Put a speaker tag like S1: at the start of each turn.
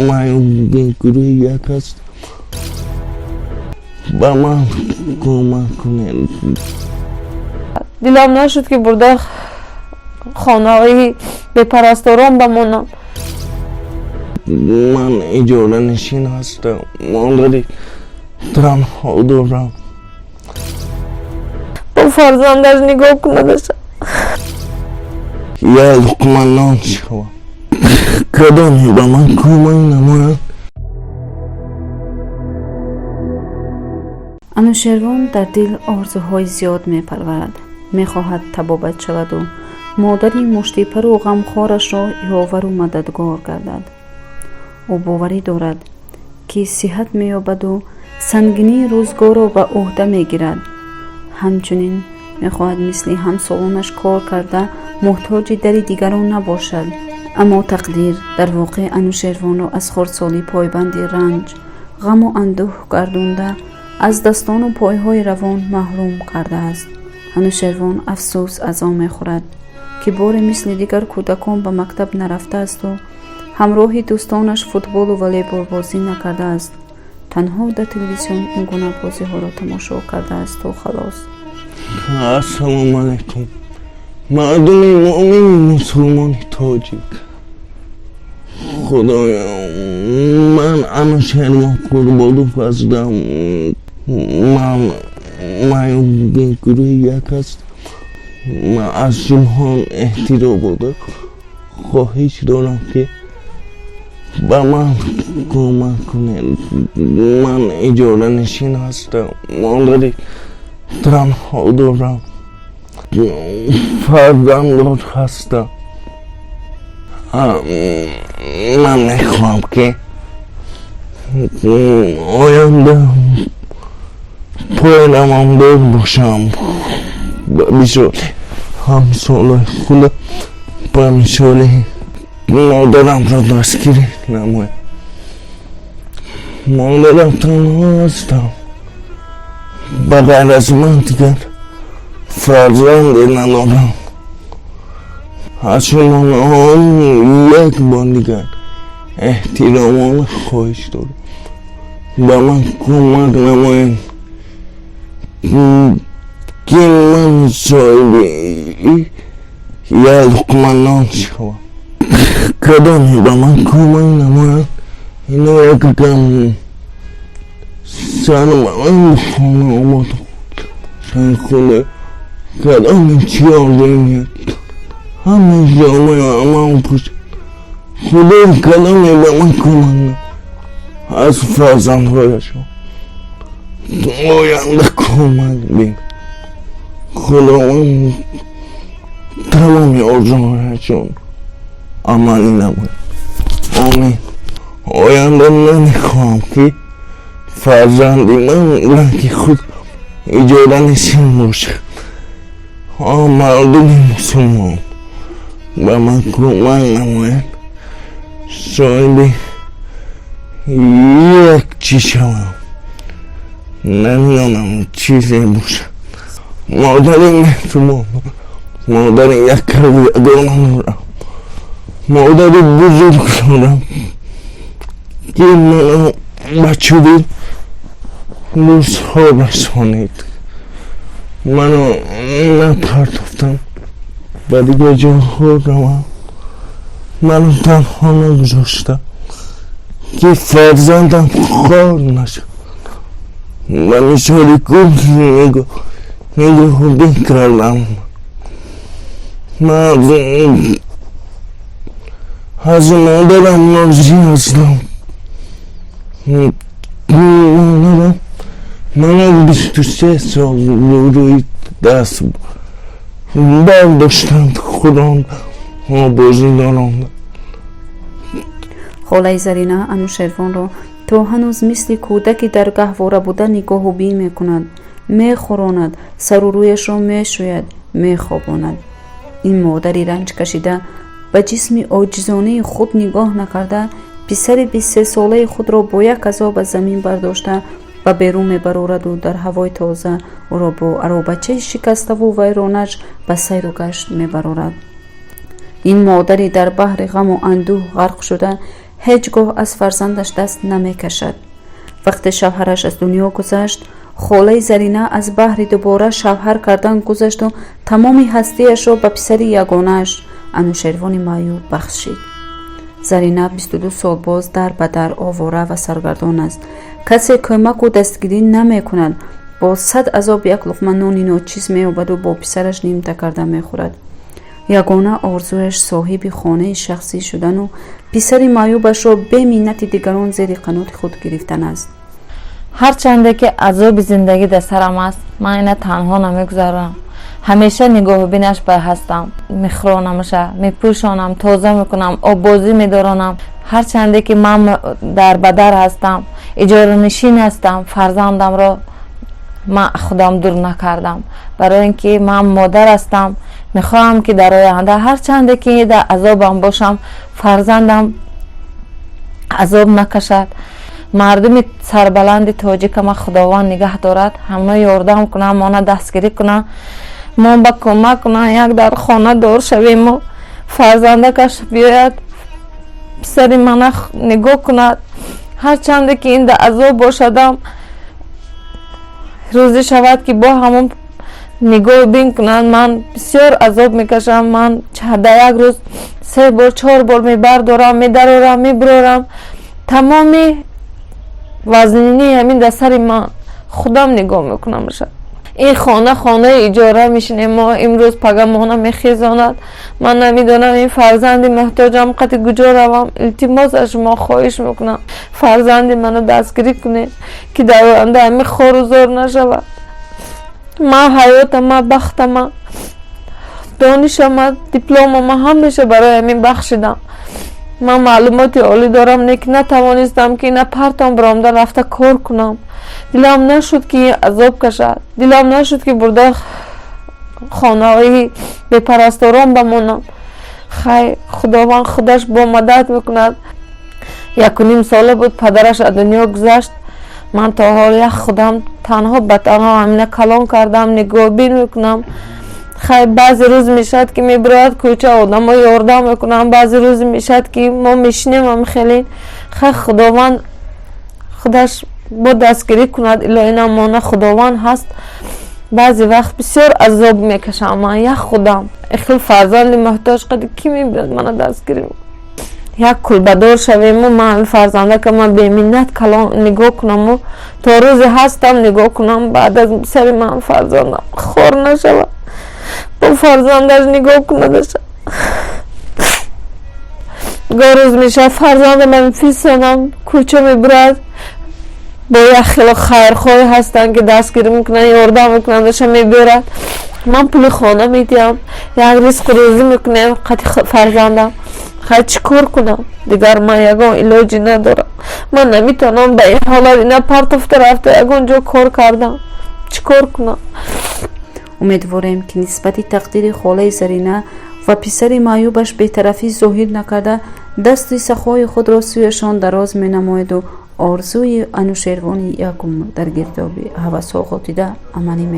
S1: Маъюби гурӯҳи як аст. Ба ман кӯмак кунед.
S2: Дилам нашуд, ки бурда хонаҳои бепарасторон бамонам.
S1: Ман иҷоранишин ҳастам, модари танҳо дорам.
S2: Бо фарзандаш нигоҳ кунадаша.
S1: Як луқма нон шавам. Кадоме ба ман кӯмак намояд.
S3: Анушервон дар дил орзуҳои зиёд мепарварад. Мехоҳад табобат шаваду модари муштипару ғамхорашро ёвару мададгор гардад. Ӯ боварӣ дорад, ки сиҳат меёбаду сангинии рӯзгорро ба ӯҳда мегирад. Ҳамчунин мехоҳад мисли ҳамсолонаш кор карда, муҳтоҷи дари дигарон набошад. Аммо тақдир дар воқеъ Анушервонро аз хурдсолӣ пойбанди ранҷ, ғаму андӯҳ гардонда, аз дастону пойҳои равон маҳрум кардааст. Анушервон афсӯс аз он мехӯрад, ки боре мисли дигар кӯдакон ба мактаб нарафтаасту ҳамроҳи дӯстонаш футболу волейболбозӣ накардааст. Танҳо дар телевизион ин гуна бозиҳоро тамошо кардаасту халос.
S1: Ассалому алайкум, мардуми муъмини мусулмони тоҷик. Худоё, ман Анушервон Қурбонов ҳастам. Ман маъюби гурӯҳи як аст. Ман аз шумо эҳтиромона хоҳиш дорам, ки ба ман кӯмак кунед. Ман иҷоранишин ҳастам, модари танҳо дорам, фарзанддор ҳастам. Ман мехоҳам, ки оянда пойравандор бошам ба мисоли ҳамсолои худам, ба мисоли модарамро дастгирӣ намоям. Модарам танҳо ҳастам, ба ғайр аз ман дигар фарзанде надорам. Аз шумо як бор дигар эҳтиромона хоҳиш дорам, ба ман кӯмак намоед, ки ман соҳиби як луқма нон шавам. Кадоме ба ман кӯмак намояд, ино якам сарбаланду хона ободу худо. Кадоме чӣ орзуи ҳама ҷомаи амал пӯшад. Худо, кадоме ба ман кӯмак аз фарзандҳояшон оянда кӯмак бин. Худованд тамоми орзуҳояшон амалӣ намояд, омин. Оянда намехоҳам, ки фарзанди ман ранги худ иҷоранишин бошад. Мардуми мусулмон ба ман кӯмак намояд, соҳиби як чӣ шавам, намедонам чизе бошад. Модари меҳрубон, модари яккару ягона дорам, модари бузург дорам, ки маро ба чунин рӯзҳо расонид. Маро напартофтам ба дигар ҷоҳо равам, маро танҳо нагузоштам, ки фарзандам хор нашад. Ба мисоли гул нигоҳубин кардам. Ман аз модарам розӣ ҳастам. Модарам маро 23 сол рӯи даст бардоштанд, худон бозӣ доранд.
S3: Холаи Зарина Анушервонро то ҳанӯз мисли кӯдаки дар гаҳвора буда нигоҳубин мекунад, мехӯронад, сару рӯяшро мешӯяд, мехобонад. Ин модари ранҷкашида ба ҷисми оҷизонаи худ нигоҳ накарда, писари 23-солаи худро бо як азоб аз замин бардошта, ба берун мебарораду дар ҳавои тоза ӯро бо аробачаи шикаставу вайронаш ба сайру гашт мебарорад. Ин модари дар баҳри ғаму андӯҳ ғарқ шуда. Ҳеҷ гоҳ аз фарзандаш даст намекашад. Вақте шавҳараш аз дунё гузашт, холаи Зарина аз баҳри дубора шавҳар кардан гузашту тамоми ҳастиашро ба писари ягонааш, Анушервони маъюб, бахшид. Зарина 22 сол боз дар ба дар, овора ва саргардон аст. Касе кӯмаку дастгирӣ намекунад. Бо сад азоб як луқма нони ночиз меёбаду бо писараш нимта карда мехӯрад. Ягона орзуяш соҳиби хонаи шахсӣ шудану писари маъюбашро беминнати дигарон зери қаноти худ гирифтан аст.
S2: Ҳарчанде ки азоби зиндагӣ дар сарам аст, ман ина танҳо намегузарам. Ҳамеша нигоҳубинаш ба ҳастам, мехӯронамаша, мепӯшонам, тоза мекунам, оббозӣ медоронам. Ҳарчанде ки ман дар ба дар ҳастам, иҷоранишин ҳастам, фарзандамро ман худам дур накардам, барои ин ки ман модар ҳастам. Мехоҳам, ки дар оянда, ҳарчанде ки дар азобам бошам, фарзандам азоб накашад. Мардуми сарбаланди тоҷика ма Худованд нигаҳ дорад, ҳама ёрдам кунанд, мона дастгирӣ кунанд, мо ба кӯмак кунанд, як дар хона дор шавему фарзандакаш биёяд, писари мана нигоҳ кунад. Ҳарчанде ки ин дар азоб бошадам, рӯзӣ шавад, ки бо ҳамон нигоҳ бин кунанд. Ман бисёр азоб мекашам. Ман дар як рӯз се бор, чор бор мебардорам, медарорам, мебирорам. Тамоми вазнинии ҳамин дар сари ман, худам нигоҳ мекунамша. Ин хона хонаи иҷора мешинем мо. Имрӯз пага мона мехезонад. Ман намедонам, ин фарзанди муҳтоҷам қати куҷо равам. Илтимос, аз шумо хоҳиш мекунам, фарзанди маро дастгирӣ кунед, ки дар оянда ҳамин хору зор нашавад. Ман ҳаётама, бахтама, донишама, дипломама ҳамеша барои ҳамин бахшидам. Ман маълумоти олӣ дорам, лекин натавонистам, ки ина партом биромда рафта кор кунам. Дилам нашуд, ки ин азоб кашад, дилам нашуд, ки бурда хонаҳои бепарасторон бамонам. Хай, Худованд худаш бо мадад мекунад. 1.5 сола буд, падараш аз дунё гузашт. Ман то ҳол як худам танҳо ба танҳо ҳамина калон кардам, нигоҳбин мекунам. Хай, баъзе рӯз мешавад, ки мебирояд кӯча, одамо ёрдам мекунанд, баъзе рӯз мешавад, ки мо мешинем ҳам хеле. Хай, Худованд худаш бо дастгирӣ кунад, илоҳӣ намона, Худованд ҳаст. Баъзе вақт бисёр азоб мекашам ман як худам. Ихел фарзанди муҳтоҷ қади кӣ мебиёд мана дастгирӣ? Як кулбадор шавему ман фарзандака ман беминнат калон нигоҳ кунаму то рӯзе ҳастам нигоҳ кунам. Баъд аз сари ман фарзандам хор нашавад, бо фарзандаш нигоҳ кунадаша. Гоҳ рӯз мешавад, фарзандам мефирсонам, кӯча мебурад, бо як хело хайрхоҳе ҳастанд, ки дастгирӣ мекунанд, ёрдам мекунанд, даша мебиёрад, ман пули хона медиҳам, як ризқу рӯзӣ мекунем қати фарзандам. Хай, чӣ кор кунам дигар? Ман ягон илоҷӣ надорам. Ман наметавонам ба ин ҳолат ина партофта рафта ягон ҷо кор кардам. Чӣ кор кунам?
S3: Умедворем, ки нисбати тақдири холаи Зарина ва писари маъюбаш бетарафӣ зоҳир накарда, дасти сахои худро сӯяшон дароз менамоеду орзуи Анушервони якумр дар гирдоби ҳавасҳо ғотида амалӣ мегардад.